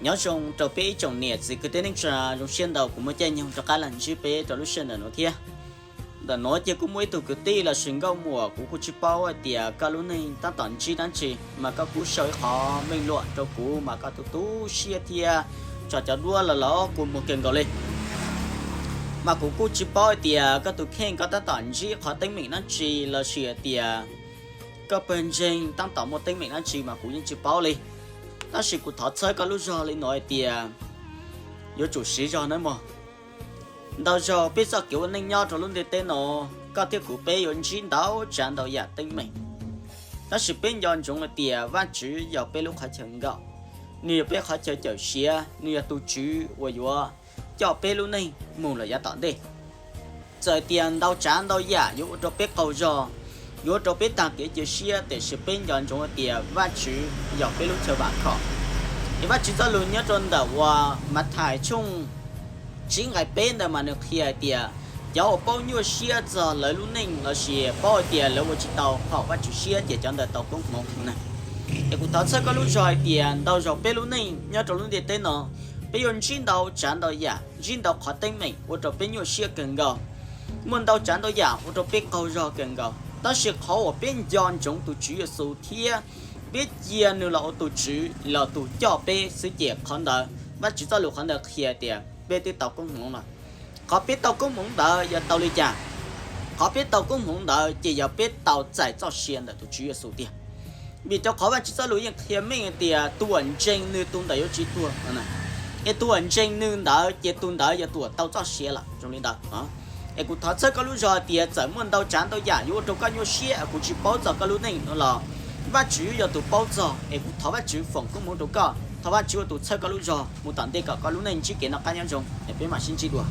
Nyob zoo rau peb ib tsoom niam txiv kwv tij neej tsa, zoo siab ntau kuv muaj caij nyoog rov qab los ntsib peb rau lub sij hawm ntawm no thiab. Ntawm no ces kuj muaj ib tug kwv tij los sis nkauj muam, kuv kuj tsis paub hais tias koj lub neej tab tom ntsib dab tsi, mas koj kuj sau ib qhov meej luam rau kuv mas koj tu tu siab thiab tso cov duab los los kua muag kawg nkaus li. Mas kuv kuj tsis paub hais tias koj tus kheej koj tab tom ntsib qhov teeb meem dab tsi los sis hais tias koj pawg ntseeg tab tom muaj teeb meem dab tsi mas kuv yeej tsis paub li. Tab sis kuv thov txhawb koj lub zog li no hais tias yuav tsum siv zog nawb mog. Ntau zaug peb txoj kev ua neej nyob rau lub ntiaj teb no, koj thiab kuv peb yuav ntsib ntau tsav ntau yam teeb meem. Tab sis peb nco ntsoov hais tias Vajtswv yog peb lub qhov chaw nkaum, nws yog peb qhov chaw cawm siav, nws yog tus Tswv uas yuav coj peb lub neej mus lawm yav tom ntej. Txawm tias ntau tsav ntau yam yuav ua rau peb qaug zog, yuav ua rau peb tag kev cia siab, tiam sis peb nco ntsoov hais tias Vajtswv yog peb lub chaw vam khom. Es Vajtswv txoj lus nyob rau ntawm uas Mathais tshooj tsib nqai peb ntawd mas nws qhia hais tias cov uas paub nyuaj siab txog lawv lub neej los sis paub hais tias lawv ua tsis tau haum Vajtswv siab ces cov ntawd tau koob hmoov na. Es kuv thov txhawb koj lub zog hais tias ntau zaus peb lub neej nyob rau lub ntiaj teb no, peb yuav ntsib ntau tsav ntau yam, ntsib ntau qhov teeb meem ua rau peb nyuaj siab kawg nkaus. Muaj ntau tsav ntau yam ua rau peb qaug zog kawg nkaus, tab sis qhov uas peb nco ntsoov tus Tswv Yexus thiab peb cia nws los ua tus Tswv los tus coj peb xwb ces qhov ntawd Vajtswv txoj lus qhov ntawd qhia tias peb twb tau koob hmoov lawm. Qhov peb tau koob hmoov ntawd yog tau li cas? Qhov peb tau koob hmoov ntawd ces yog peb tau txais txoj sia ntawm tus Tswv Yexus tiag. Vim rau qhov Vajtswv txoj lus yeej qhia meej tias tus uas ntseeg nws tus ntawd yuav tsis tuag. Es tus uas ntseeg nws ntawd ces tus ntawd yog tus uas tau txoj sia lawm zoo li ntawd. Es kuv thov txhawb koj lub zog tias txawm muaj ntau tsav ntau yam yuav ua rau koj nyuaj siab, kuv tsis paub txog koj lub neej no los Vajtswv yog tus paub txog, es kuv thov Vajtswv foom koob hmoov rau koj, thov Vajtswv ua tus txhawb koj lub zog mus tom ntej kom koj lub neej ntsib kev noj qab nyob zoo. Es peb mam sib ntsib dua.